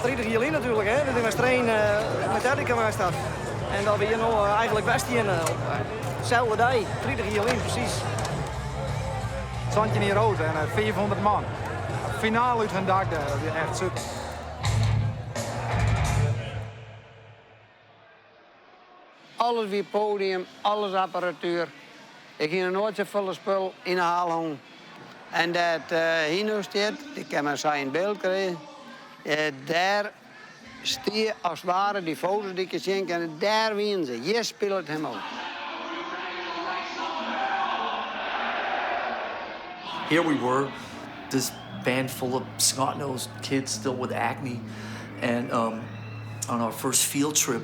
30 jier lyn natuerlik, hè, dat yn Westereen Metallica west hat. En dat we hjir no eigenlik west hiene op deselde dei, 30 jier lyn presys. 17 jier âld en 500 man. Finaal út hun dak dêr, dat wie echt super. Alles wie podium, alles apparatuer. Ik hie noch noait safolle spul yn 'e hal hân. En dêr't hy no stiet, ik kin mar sa yn byld krije, dêr stie as it ware dy foto's dy't je sjen kinne, dêr wiene se. Hjir spilet him ôf. Here we were, this band full of snot-nosed kids still with acne, and um, on our first field trip.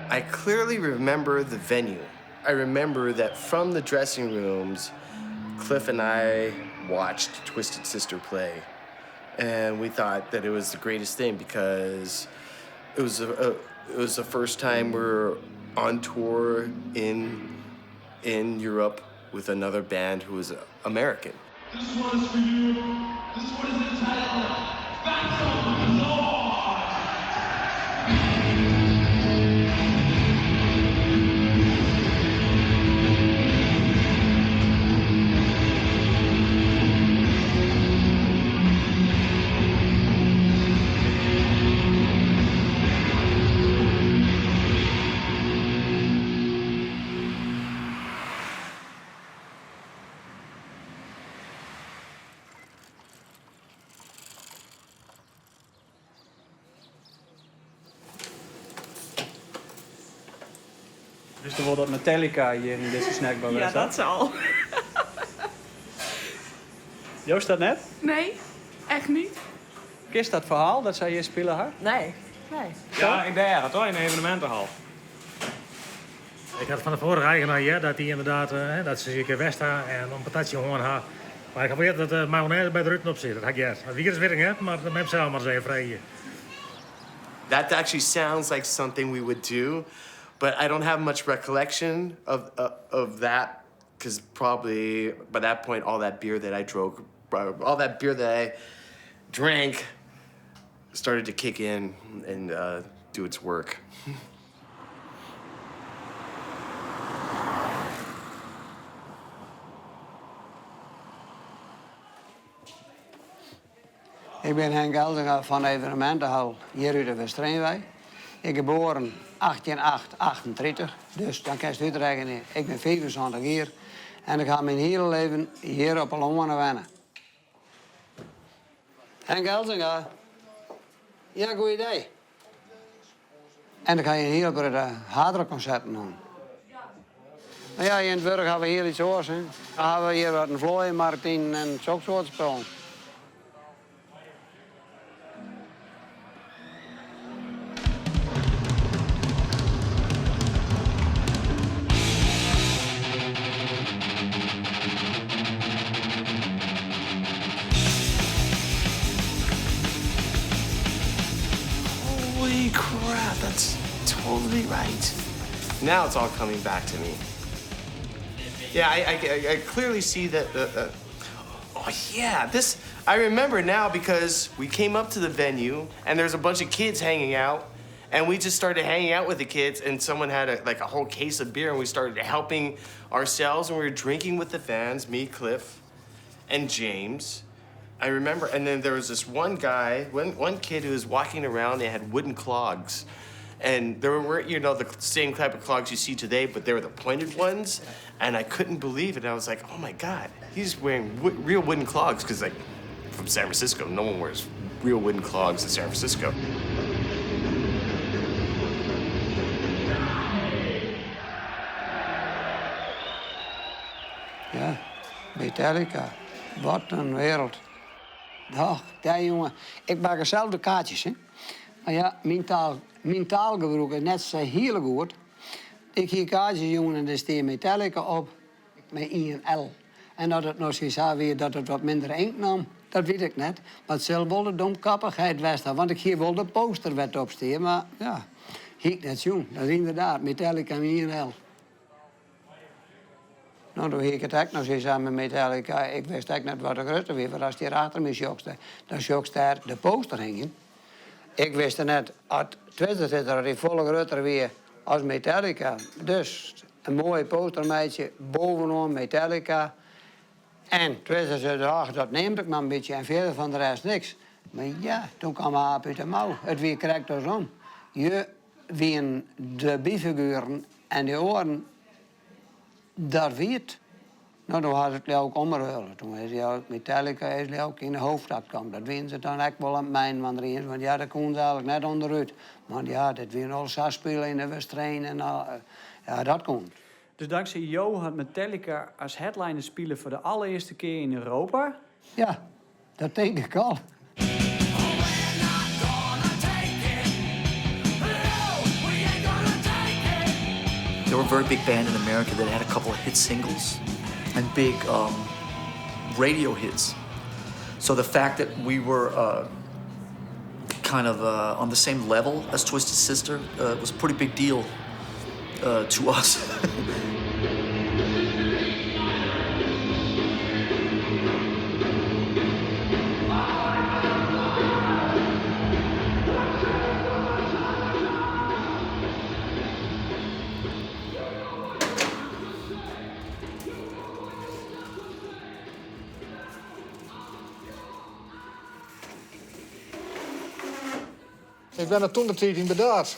I clearly remember the venue. I remember that from the dressing rooms, Cliff and I watched Twisted Sister play. And we thought that it was the greatest thing because it was a, a it was the first time we were on tour in in Europe with another band who was American. This one is for you. This one is entitled Phantom Lord. Witsto wol dat Metallica hjir yn dizze snackbar Ja, west dat hat? zal. Joost dat net? Nee, echt niet. Kenst dat ferhaal dat sy hjir spile ha? Nee, nee. Ja, ik dêr, toch? In de evenementenhal. Ik had fan de foarige eigenaar heard dat dy ynderdaad, dat se in kear west ha en in patatsje hân ha. Mar ik ha wol heard dat de mayonaise by de ruten op sit. Dat ha ik heard. Dat wie wit ik net, mar dat moat sels mar ris even freegje. That actually sounds like something we would do, but I don't have much recollection of uh, of that because probably by that point all that beer that I drove, all that beer that I drank started to kick in and uh, do its work. Ik bin Henk Elzinga fan Evenementehal hjir út de Westereenwei. Ik geboren 18838, dus dan kinst útrekkenje, ik bin 75 jier en ik ha myn hiele leven hjir op 'e Loane wenne. Henk Elzinga. Ja, goeiedei. En ik ha hjir in hiele protte hardrockkonserten hân. Mar ja, yn it wurk ha we hiel iets oars. Hè. Dan ha we hjir wat in vlooienmarkt yn en sok soart spullen. Holy crap, that's totally right. Now it's all coming back to me. Yeah, I, I, I clearly see that the, the oh yeah, this I remember now because we came up to the venue and there's a bunch of kids hanging out and we just started hanging out with the kids and someone had a, like a whole case of beer and we started helping ourselves and we were drinking with the fans, me, Cliff, and James. I remember, and then there was this one guy, one, one kid who was walking around and had wooden clogs. And there weren't, you know, the same type of clogs you see today, but they were the pointed ones. And I couldn't believe it. I was like, oh my God, he's wearing wo- real wooden clogs. Because, like, from San Francisco, no one wears real wooden clogs in San Francisco. Ja, Metallica. Wat in wereld. Doch, dêr jonge. Ik makke sels de kaartsjes, hè. Mar ja, myn taal, myn taalgebrûk is net sa hiele goed. Ik hie kaartsjes jûn en dêr stie Metallica op mei ien L. En as it no sa wie dat it wat minder inkt nam, dat wit ik net. Mar it sil wol de domkappichheid west ha, want ik hie wol de poster wêr't op stie, mar ja, hie ik net sjoen. Dat is ynderdaad Metallica mei ien L. No, doe hie ik it ek noch sa mei Metallica. Ik wist ek net wat de grutte wie, want ast hjir achter my sjochst, dan sjochst dêr de poster hingjen. Ik wist net at Twisted Sister dat dy folle grutter wie as Metallica. Dus in moaie poster meitsje bovenoan Metallica en Twisted Sister, ach dat neamt ik mar in bytsje en fierder fan de rest niks. Mar ja, doe kaam de aap út de mou. It wie krekt andersom. Je wienen de byfigueren en de oaren Dat wie it. No, doe ha se it leau ik omruile. Toen is leau ik Metallica is leau ik yn de hoofdstad kommen. Dat wienen se dan ek wol oan it mijnen want der want ja, dêr koenen se eigenlik net ûnderút. Want ja, dit wie al sa spile yn de Westereen en al, ja, dat koe. Dus tanksij jo hat Metallica as headliner spile foar de allerearste kear yn Europa? Ja, dat tink ik al. They were a very big band in America that had a couple of hit singles and big radio hits. So the fact that we were kind of on the same level as Twisted Sister was a pretty big deal to us. Ik bin toen de tiid yn Burdaard.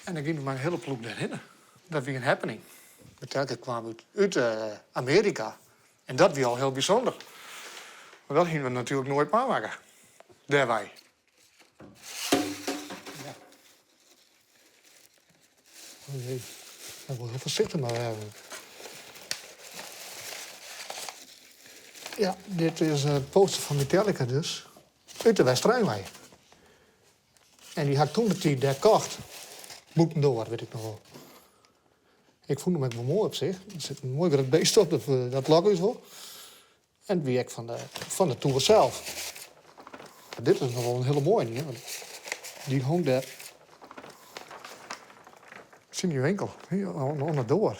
En ik gie mei in hiele ploech dêrhinne. Dat wie in happening. Metallica kwam út Amearika. En dat wie al hiel bysûnder. Want dat hiene we natuerlik noait meimakke. Dêrby. Ja. Oh jee, ik wol hiel foarsichtich mei wêze. Ja, dit is in poster fan Metallica dus. Ut de Westereen. En dy ha ik toen de tiid dêr kocht. Bûtendoar, wit ik noch wol. Ik fûn him ek wol moai op sich. Der sit in moai grut beest op, dat lokke ús wol. En it wie ek fan de toer sels. Dit is noch wol in hiele moaie, want dy hong dêr tsjin dy winkel, oan de doar,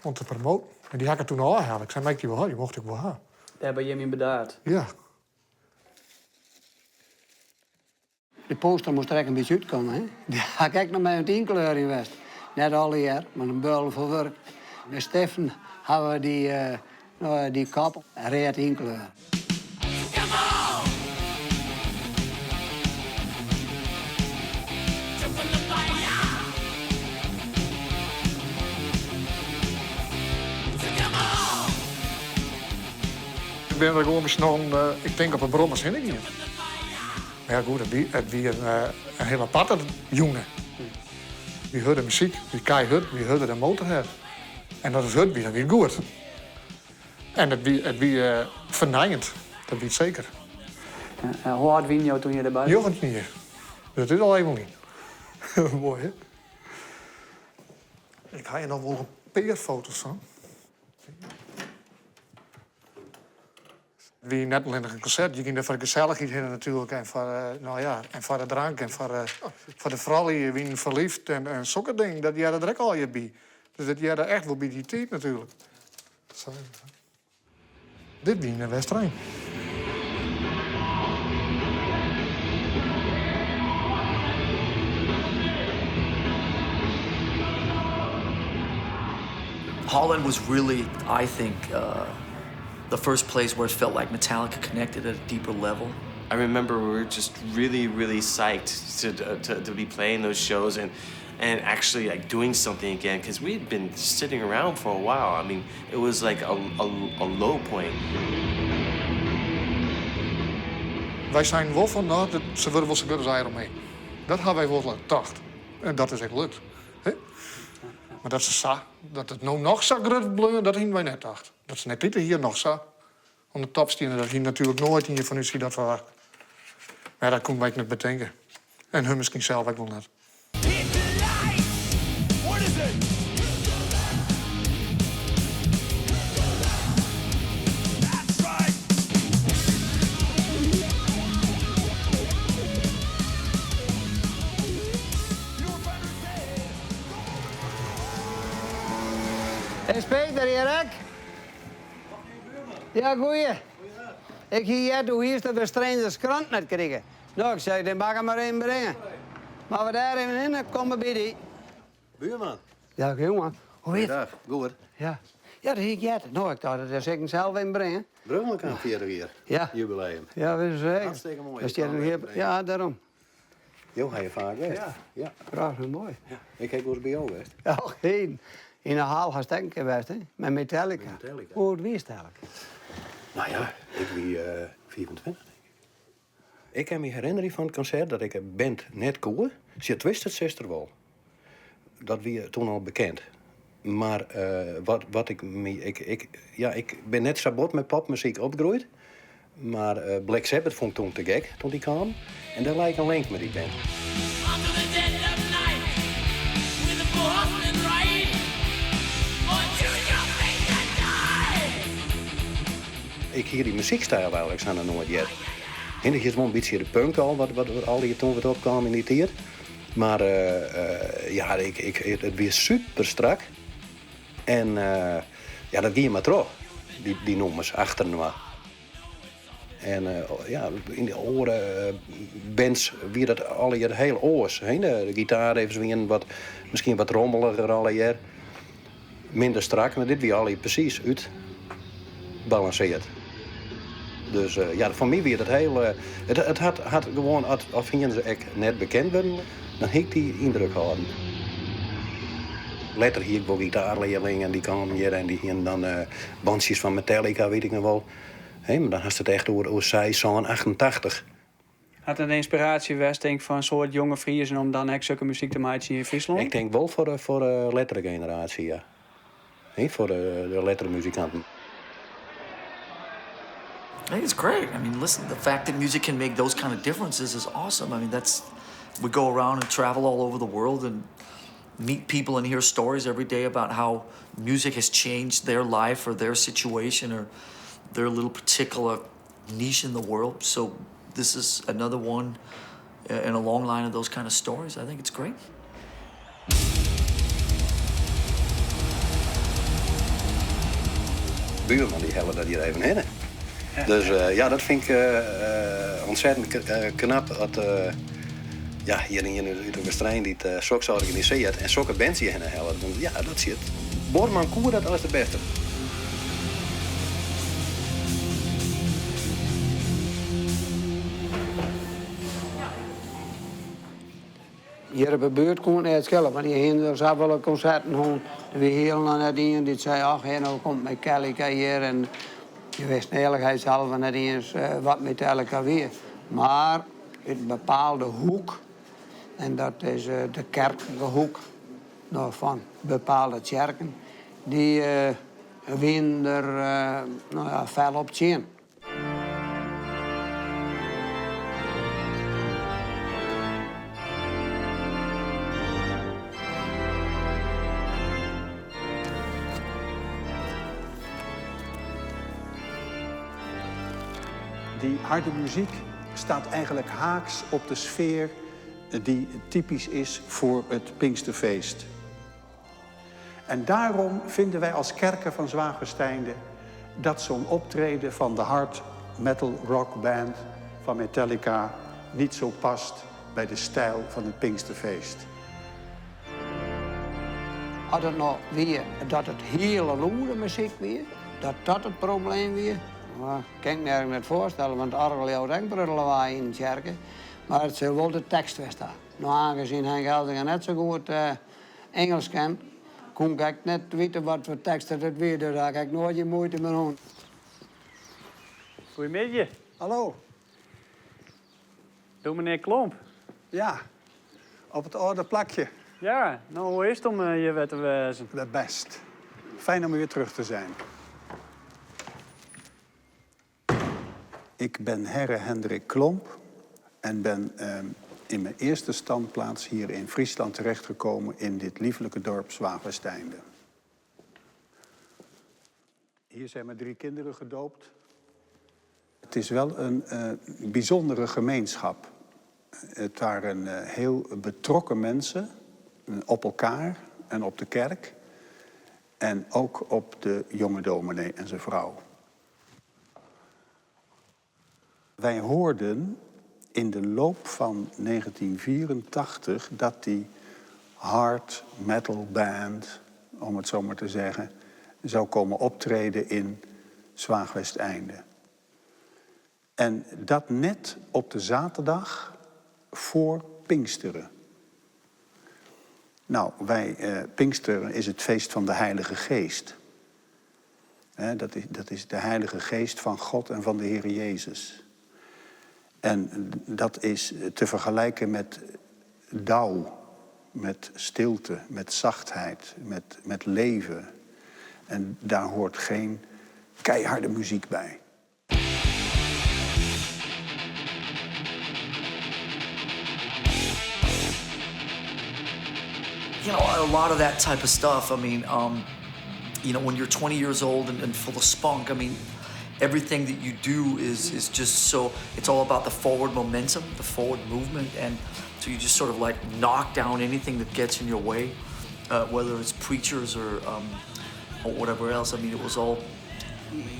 om te promoaten. En dy ha ik der toen ôfhelle. Ik sei, mei ik dy wol ha? Dy mocht ik wol ha. Dêr by jim yn Burdaard? Ja. De poster moast der ek in bytsje útkomme, hè? Dêr ha ik ek noch mei oan it ynkleurjen west. Net allegear, mar in bulte foar wurk. Mei stiften hawwe we dy kop read ynkleure. Ik bin der gewoan besnotten, ik tink op 'e brommers hinne gien. Mar ja, goed, it wie in hiel aparte jûn. Wy hearden muzyk, wie keihurd, wy hearden de Motörhead. En as it hurd wie, dan wie it goed. En it wie fernijend, dat wie it seker. Hoe âld wiene jo toen je derby 19 jier. Dat is al even lyn. Moai, hè? Ik ha hjir noch wol in pear foto's fan. It wie net allinnich in konsert, je giene der foar de gesellichheid hinne natuerlik en foar, no ja, en foar de drank en foar de froulju wiene ferlyfd en sokke dingen. Dat hearde der ek allegear by. Dus dat hearde echt wol by dy tiid natuerlik. Dit wie yn de Westereen. Holland was really, I think, the first place where it felt like Metallica connected at a deeper level. I remember we were just really, really psyched to be playing those shows and actually like doing something again because we had been sitting around for a while. I mean, it was like a low point. Wy seinen wol fan, no, se wurde wol sa grut as Iron Maiden. Dat ha wy wol tocht. En dat is ek lukt. Hè? Mar dat se sa, dat it no noch sa grut bleau, dat hiene wy net tocht. Dat se net hjir noch sa oan de top stiene, dat hie natuerlik noait ien fan ús dat ferwachte. Mar dat koene wy ek net betinke. En hun miskien sels ek wol net. What is it? That's right. Is Peter hjir ek? Ja, goeie. Ik hie heard do hiest de Westreenders krant net krige. No, ik sei, dy moat ik mar even bringe. Mar we dêr even hinne komme by dy. Buurman. Ja, jonge. Hoe is it? Goeiedag, goed. Ja. Ja, dat hie ik heard. No, ik tocht, dat sil ik sels even bringe. Brummelkamp 40 jier. Ja. Jubileum. Ja, wist zeker. Hartstikke moai. Daar stiet een heel- Ja, daarom. Jo ha hjir faak west. Ja. Ja. Prachtig moai. Ja. Ik ha wolris by jo west. Ja, geen. Yn de hal hast ek in kear west, hè? Mei Metallica. Mei Metallica. Hoe âld wiest eigenlik? No ja, ik wie 25, tink ik. Ik kin my herinnerje fan it konsert dat ik de band net koe. Sjoch, Twisted Sister wol. Dat wie toen al bekend. Mar wat, wat ik my, ik, ik, ja, ik bin net sa bot mei popmuzyk opgroeid. Mar Black Sabbath fûn ik toen te gek, toen dy kaam. En dêr lei ek in link mei dy band. Ik hie dy muzykstyl eigenlik sa noch noait heard. Hindich is wol in bytsje de punk al, wat, wat, wat al die toen wat opkaam yn dy tiid. Mar ja, ik, ik, it wie super strak. En ja, dat gie mar troch, dy, dy nûmers achterinoar. En ja, yn de oare bands wie dat allegear hiel oars. Hè? De gitaarriffs wienen wat, miskien wat rommeliger allegear. Minder strak, mar dit wie allegear presys útbalansearre. Dus ja, foar my wie dat hiel. It, it hat, hat gewoan, of hiene se ek net bekend wurden, dan hie ik dy yndruk hâlden. Letter hie ik wol gitaarlearlingen, dy kamen hjir en dy hiene dan bandsjes fan Metallica, wit ik noch wol. Hè, mar dan hast it echt oer, oer 6, 7, 88. Hat it in ynspiraasje west, tink foar in soad jonge Friezen om dan ek sokke muzyk te meitsjen yn Fryslân? Ik tink wol foar de, foar de lettere generaasje, ja. Hè, foar de, de lettere muzikanten. I think it's great. I mean, listen, the fact that music can make those kind of differences is awesome. I mean, that's we go around and travel all over the world and meet people and hear stories every day about how music has changed their life or their situation or their little particular niche in the world. So this is another one in a long line of those kind of stories. I think it's great. Buurman dy helle dat hjir even hinne. Dus ja, dat fyn ik ontzettend knap. Dat ja, hjir ien út de Westereen dy't soks organisearret en sokke bands hjirhinne hellet. Want ja, dat sit. Buorman koe dat as de bêste. Hjir op 'e buert koe it net skele, want dy hiene der safolle konserten hân. Der wie hielendal net ien dy't sei, ach, hjir no komt Metallica hjir. En je wisten earlikheidshalve net iens wat Metallica wie. Mar út in bepaalde hoek, en dat is de kerklike hoek no, fan bepaalde tsjerken, dy wienen der no ja, fel op tsjin. Die harde muziek staat eigenlijk haaks op de sfeer die typisch is voor het Pinksterfeest. En daarom vinden wij als kerken van Zwaagwesteinde dat zo'n optreden van de hard metal rock band van Metallica niet zo past bij de stijl van het Pinksterfeest. As it no wie dat it hiele lûde muzyk wie, dat dat it probleem wie, mar kin ik my eigentlik net foarstelle, want it oargel jout ek in protte lawaai yn de tsjerke. Mar it sil wol de tekst west ha. No, oangesien Henk Elzinga net sa goed Ingelsk ken, koe ik ek net witte wat foar tekst dat it wie, dus ha ik ek noait gjin muoite mear hân. Goeiemiddei. Hallo. Dominee Klomp. Ja, op it âlde plakje. Ja, no hoe is it om hjir wer te wêzen? Best. Fijn om weer terug te zijn. Ik ben Herre Hendrik Klomp en ben in mijn eerste standplaats hier in Friesland terechtgekomen in dit lieflijke dorp Zwaagwesteinde. Hier zijn mijn drie kinderen gedoopt. Het is wel een bijzondere gemeenschap. Het waren heel betrokken mensen op elkaar en op de kerk. En ook op de jonge dominee en zijn vrouw. Wij hoorden in de loop van 1984 dat die hard metal band, om het zo maar te zeggen, zou komen optreden in Zwaagwesteinde. En dat net op de zaterdag voor Pinksteren. Nou, wij, eh, Pinksteren is het feest van de Heilige Geest. dat, is, dat is de Heilige Geest van God en van de Heer Jezus. En dat is te vergelijken met dauw, met stilte, met zachtheid, met, met leven. En daar hoort geen keiharde muziek bij. You know, a lot of that type of stuff. I mean, um, you know, when you're 20 years old and, and full of spunk, I mean, everything that you do is is just so it's all about the forward momentum, the forward movement, and so you just sort of like knock down anything that gets in your way, uh, whether it's preachers or um, or whatever else. I mean, it was all,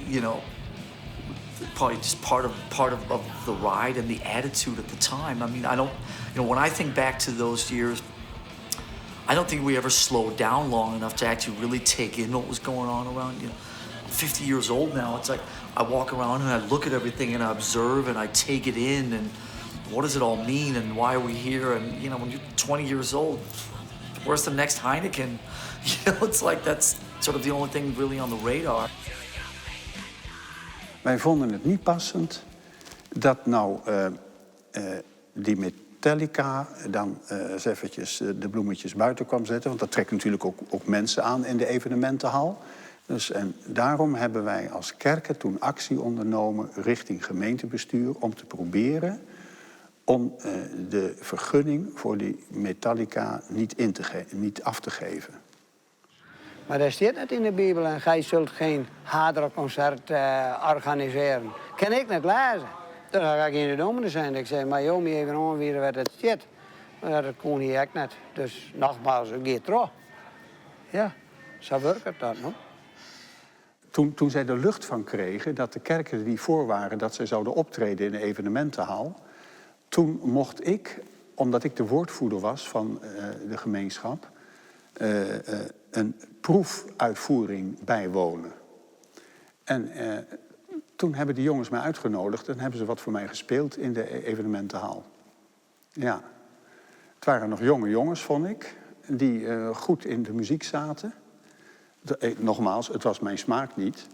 you know, probably just part of part of, of the ride and the attitude at the time. I mean, I don't, you know, when I think back to those years, I don't think we ever slowed down long enough to actually really take in what was going on around. You know, I'm 50 years old now. It's like I walk around and I look at everything and I observe and I take it in and what does it all mean and why are we here? And you know, when you're 20 years old, where's the next Heineken? You know, it's like that's sort of the only thing really on the radar. Wij vonden het niet passend dat nou uh, uh, die Metallica dan uh, eens eventjes de bloemetjes buiten kwam zetten. Want dat trekt natuurlijk ook, ook mensen aan in de evenementenhal. Dus, en daarom hebben wij als kerken toen actie ondernomen richting gemeentebestuur om te proberen om uh, de vergunning voor die Metallica niet, in te niet af te geven. Maar daar staat net in de Bijbel en gij zult geen hardrockconcert uh, organiseren. Kan ik net lezen. Toen ga ik in de dominee zijn. Ik zei, maar joh, even aanwieren wat het zit. Maar dat kon hij ook net. Dus nogmaals, het gaat terug. Ja, zo werkt het dat nog. Toen, toen zij de lucht van kregen dat de kerken die voor waren... dat zij zouden optreden in de evenementenhal... toen mocht ik, omdat ik de woordvoerder was van uh, de gemeenschap... Uh, uh, een proefuitvoering bijwonen. En toen hebben die jongens mij uitgenodigd en hebben ze wat voor mij gespeeld in de evenementenhal. Ja. Het waren nog jonge jongens, vond ik, die goed in de muziek zaten. De, nogmaals, het was mijn smaak niet.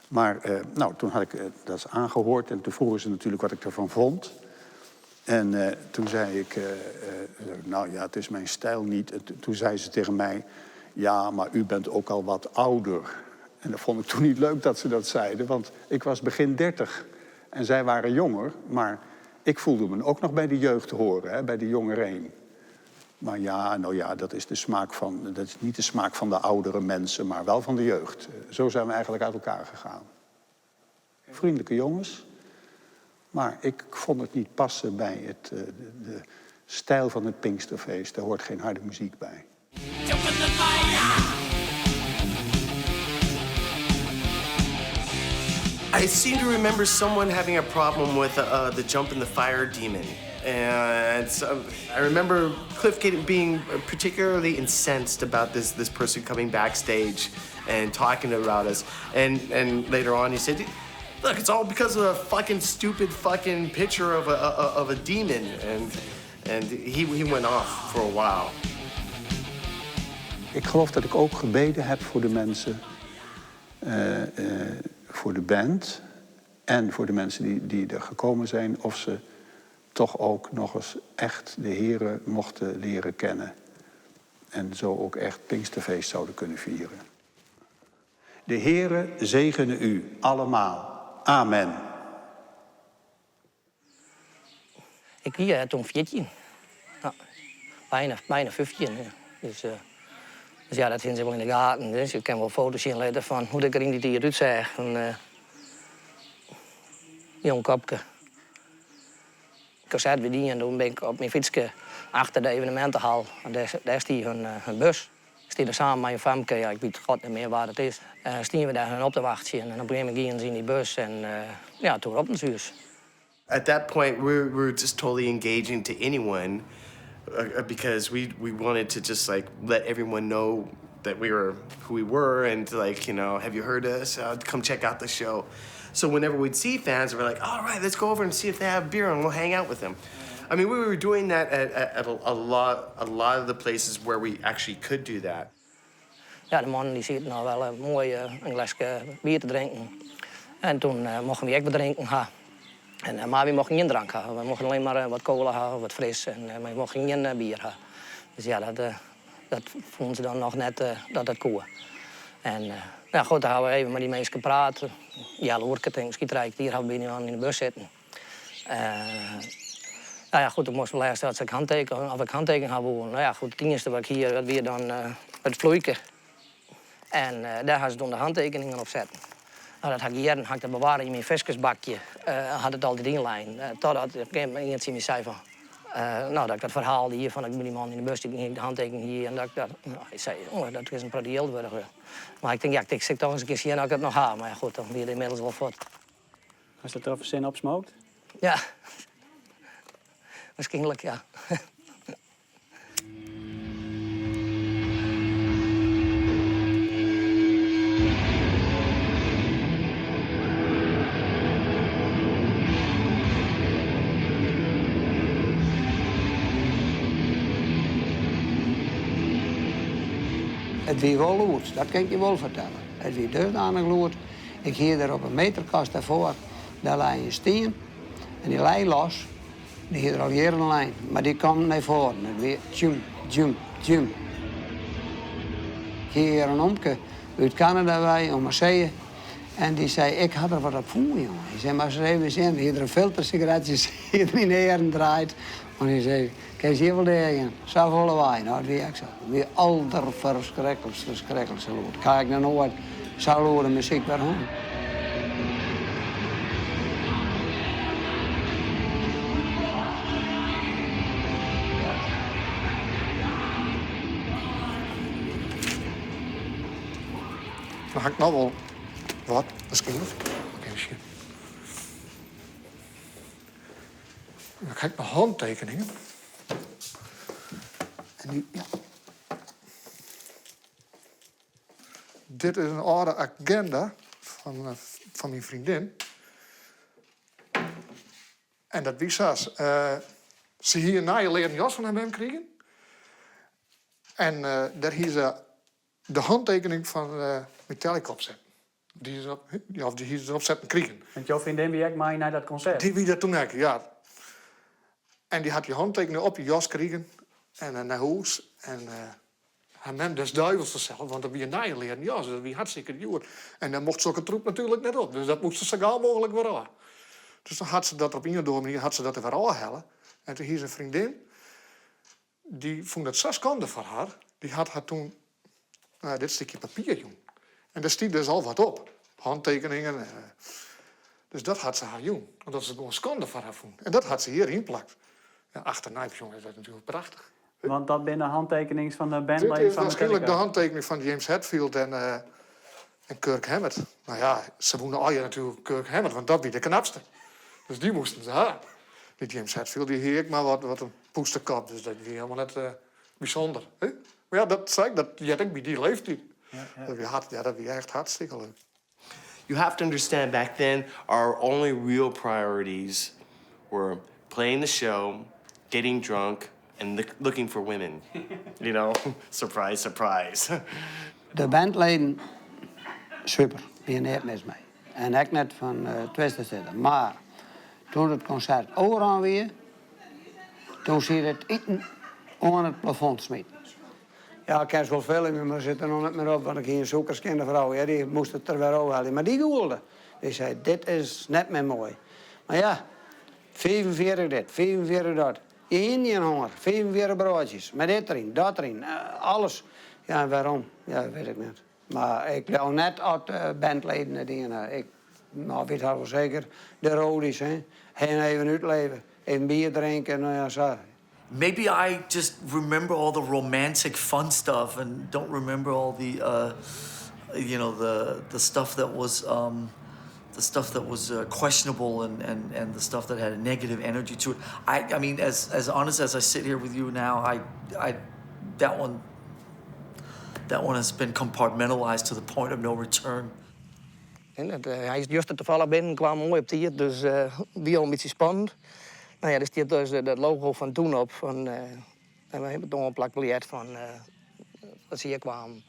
Maar uh, nou, toen had ik uh, dat aangehoord en toen vroegen ze natuurlijk wat ik ervan vond. En uh, toen zei ik, nou ja, het is mijn stijl niet. En toen zei ze tegen mij, ja, maar u bent ook al wat ouder. En dat vond ik toen niet leuk dat ze dat zeiden, want ik was begin 30 en zij waren jonger, maar ik voelde me ook nog bij de jeugd horen, hè, bij de jongereen. Maar ja, nou ja, dat is, de smaak van, dat is niet de smaak van de oudere mensen, maar wel van de jeugd. Zo zijn we eigenlijk uit elkaar gegaan. Vriendelijke jongens, maar ik vond het niet passen bij het, de, de stijl van het Pinksterfeest. Daar hoort geen harde muziek bij. I seem to remember someone having a problem with uh, the jump in the fire demon. And so I remember Cliff getting, being particularly incensed about this, this person coming backstage and talking about us. And, and later on, he said, Look, it's all because of a fucking stupid fucking picture of a, a of a demon. And, and he, he went off for a while. Ik geloof dat ik ook gebeden heb voor de mensen, uh, uh, voor de band en voor de mensen die, die er gekomen zijn, of ze toch ook nog eens echt de Here mochten leren kennen. En zo ook echt Pinksterfeest zouden kunnen vieren. De Heere zegene u allemaal. Amen. Ik wie toen 14. Ja, bijna, bijna 15. Ja. Dus, uh, dus ja, dat vinden ze wel in de gaten. Dus ik kan wel foto's zien laten van hoe ik er in die tijd uitzag. Een uh, jong kopke. Ik zat weer die en toen ben ik op mijn fietsje achter de evenementenhal. En daar, daar stier hun, hun bus. Stie der samen mei in famke, ja, ik wit god net mear wa't it is, stiene we dêr hun op te wachtsjen en op in gegeven momint giene se yn dy bus en ja, toen roppen se ús. At that point we were just totally engaging to anyone because we we wanted to just like let everyone know that we were who we were and to like, you know, have you heard us? Uh, come check out the show. So whenever we'd see fans, we're like, all right, let's go over and see if they have beer and we'll hang out with them. I mean, we were doing that at, at, at a, a lot a lot of the places where we actually could do that. Ja, de mannen dy sieten al wel moai in gleske bier te drinken. En toen mochten wy ek wat drinken ha. En, mar wy mochten gjin drank ha. Wy mochten allinne mar wat kola ha of wat fris, en, mar wy mochten gjin bier ha. Dus ja, dat, dat fûnen se dan noch net dat dat koe. En nou goed, dan ha we even mei dy minsken praat. Ja, oerke, tink, miskien trije kertier ha we by dy mannen yn de bus sitten. Nou ja, goed, toen moast we lêste dat ik handteken, of ik handteken ha woe. Nou ja, goed, it iennichste wat ik hie, dat wie dan it floeike. En dêr ha se toen de handtekeningen op setten. Nou, dat ha ik jierren ha ik dat bewarre yn myn fiskersbakje. Hat it altyd ynlein. Totdat op in gegeven momint ien tsjin my sei fan, no, dat ik dat ferhaal die fan dat ik by dy man yn de bus siet en de handtekening hie en dat ik dat, no, hy sei, oh, dat is in protte jild wurdich. Mar ik tink, ja, ik sil toch ris in kear sjen oft ik it noch ha. Mar ja, goed, dan wie it ynmiddels wol fuort. Hast dat troch fersin opsmookt? Ja, waarskynlik, ja. It wie wol lûd, dat kin ik je wol fertelle. It wie dusdanich lûd. Ik hie der op in meterkast dêrfoar, dêr lei in stien en dy lei los. Dy hie der al jierren lein, mar dy kaam nei foaren. It wie tjum, tjum, tjum. Ik hie hjir in omke út Kanada wei, om 'e see, en dy sei, ik ha der wat op fûn, jonge. Hy sei, moatst ris even sjen. Hie der in filtersigaretsjes hie er yn 'e earen draaid. Want hy sei, kinst hjir wol deagean. Safolle waai. No, it wie ek sa. It wie alderferskriklikst, ferskriklikste lûd. Ik ha ek noch noait sa lûde muzyk wer hân. Dan ha ik noch wol wat, waarskynlik. Even sjen. Dan ha ik noch hantekeningen. En dy, ja. Dit is in âlde agenda fan, fan myn freondin. En dat wie sa. Se hie in nije learen jas fan har mem krigen. En dêr hie se de hantekening fan Metallica op setten. Dy is op, of dy hie se derop setten krigen. Want jo freondin wie ek mei nei dat konsert? Dy wie der toen ek, ja. En dy hat dy hantekening op dy jas krigen en nei hûs. En har mem des duivels fansels, want dat wie in nije learen jas, dus dat wie hartstikke djoer. En dêr mocht sokke troep natuerlik net op, dus dat moast se sa gau mooglik wer ôf. Dus dan hat se dat op ien of oare manier hat se dat der wer ôfhelle. En toen hie se in freondin, dy fûn dat sa skande foar har, dy hat har toen dit stikje papier jûn. En dêr stie dus al wat op, hantekeningen. Dus dat hat se har jûn, omdat se it gewoan skande foar har fûn. En dat hat se hjir ynplakt. Ja, achternei besjoen is dat natuerlik prachtich. Want dat binne de hantekenings fan de bandleden Dit is fan waarskynlik de Metallica. hantekening fan James Hetfield en, en Kirk Hammett. Nou ja, se woene allegear natuerlik Kirk Hammett, want dat wie de knapste. Dus dy moasten se ha. Dy James Hetfield dy hie ek mar wat, wat in poestekop, dus dat wie helemaal net bysûnder. Hè? Mar ja, dat sei ik, dat heart ek by dy leeftiid. Dat wie, hart, ja, dat wie echt hartstikke leuk. You have to understand back then our only real priorities were playing the show, getting drunk and looking for women. You know, surprise, surprise. De bandleden, super, wie neat mis mei. En ek net fan Twisted Sister. Mar toen it konsert ôfrûn wie, toen siet it iten oan it plafond smiten. Ja, ik kin wol filmje, mar sit der noch net mear op, want ik hie in sûkerskjinne frou, ja, dy moast it der wer ôfhelje. Mar dy gûlde. Dy sei, dit is net mear moai. Mar ja, 45 dit, 45 dat. Je hiene gjin honger. 45 broadsjes, mei dit deryn, dat deryn, alles. Ja, en wêrom? Ja, dat wit ik net. Mar ik leau net at de bandleden it dien ha. Ik, no, wit har wol seker, de roadies, hè. Hen even útleve, even bier drinke, no ja, sa. Maybe I just remember all the romantic fun stuff and don't remember all the, you know, the stuff that was the stuff that was questionable and the stuff that had a negative energy to it. I mean, as honest as I sit here with you now, I that one has been compartmentalized to the point of no return. En dat, hy is juist toevallig binnen, kwam moai op tiid, dus wie al in bytsje spannend. No ja, der stiet dus dat logo fan toen op. Fan, en we hawwe it in plakbiljet fan dat se hjir kwamen.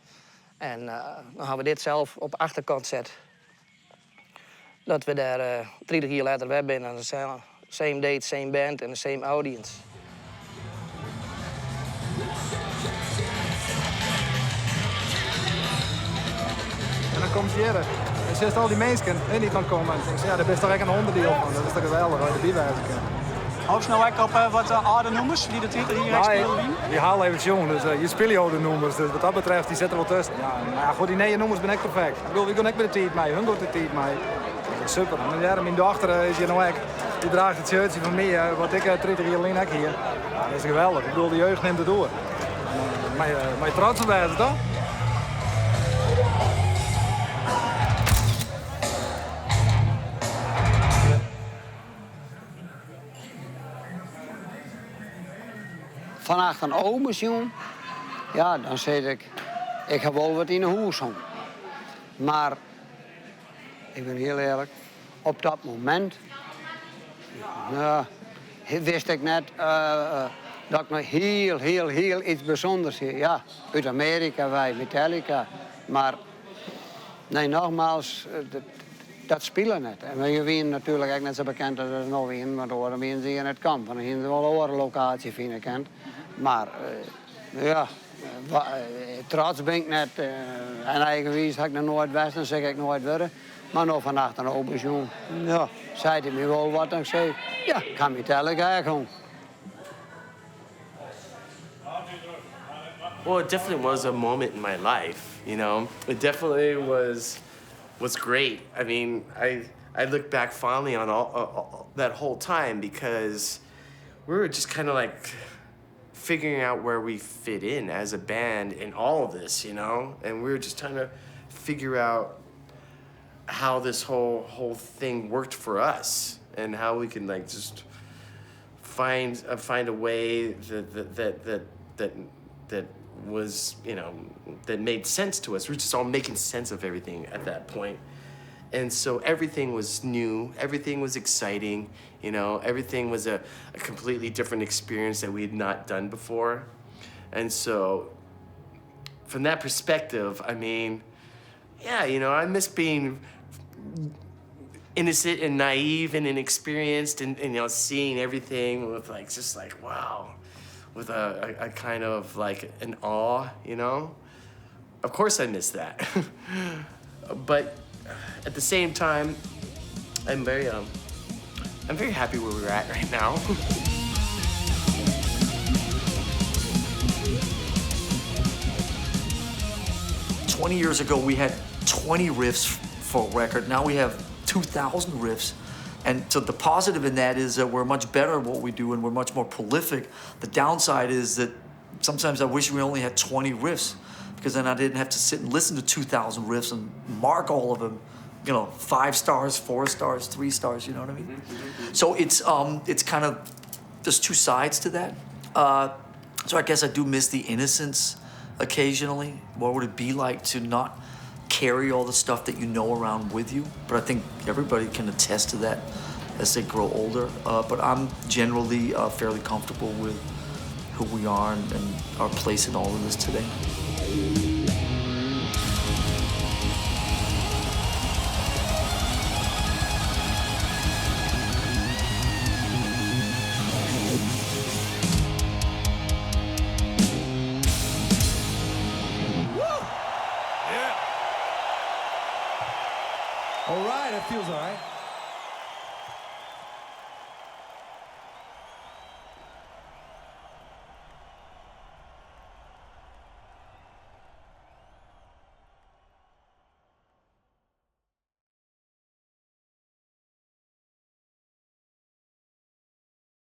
En dan hawwe we dit sels op de achterkant set. Dat we dêr 30 jier letter wer binne. Same date, same band en the same audience. En dan komt ze hjir. En sjochst al dy minsken dy't dan komme. En tink ja, dêr bist dochs ek in ûnderdiel fan. Dat is dochs geweldich as je derby wêze kinne. Hoopst no ek op wat âlde nûmers dy't de 30 jier Nou, spile wiene? Dy ha al even sjoen, dus je spylje âlde nûmers. Dus wat dat betreft, dy sitte der wol tusken. Ja, mar ja, goed, dy nije nûmers binne ek perfekt. Ik bedoel, wy gean ek mei de tiid mei, hun giet de tiid mei. Dat is super. En ja, myn dochter is hjir no ek. Dy draacht it shirtsje fan my, wat ik 30 jier lyn ek hie. Ja, dat is geweldich. Ik bedoel, de jeugd nimt it oer. Mei trots op wêze, dochs? Fan achter in ome sjoen, ja, dan sis ik, ik ha wol wat yn 'e hûs hân. Mar, ik bin hiel earlik, op dat momint ja, wist ik net dat ik noch hiel, hiel, hiel yts bysûnders hie. Ja, út Amearika wei, Metallica. Mar, nee, nogmaals, dat spile net. En wy wiene natuerlik ek net sa bekend as se no wiene, want oars wiene se hjir net kommen. Dan hiene se wol in oare lokaasje fine kind. Mar ja, trots bin ik net. En eigenwiis ha ik noch noait west en sil ik noait wurde. Mar no fan achter in open sjoen, ja, sei er my wol wat dan sei, ja, ik ha Metallica ek hân. Well, it definitely was a moment in my life. It definitely was great. I mean, I look back fondly on all that whole time because we were just kind of like figuring out where we fit in as a band in all of this. And we were just trying to figure out how this whole thing worked for us and how we can like just find a way that was you know that made sense to us. We were just all making sense of everything at that point. And so everything was new, everything was exciting, everything was a completely different experience that we had not done before. And so from that perspective, I mean, yeah, I miss being innocent and naive and inexperienced and seeing everything with like just like wow, with a kind of like an awe. Of course I miss that. But at the same time, I'm very happy where we're at right now. 20 years ago, we had 20 riffs for a record. Now we have 2,000 riffs. And so the positive in that is that we're much better at what we do and we're much more prolific. The downside is that sometimes I wish we only had 20 riffs because then I didn't have to sit and listen to 2,000 riffs and mark all of them, five stars, four stars, three stars, you know what I mean? So it's kind of, there's two sides to that. So I guess I do miss the innocence occasionally. What would it be like to not carry all the stuff that you know around with you? But I think everybody can attest to that as they grow older. But I'm generally fairly comfortable with who we are and our place in all of this today. Yeah. All right, it feels all right.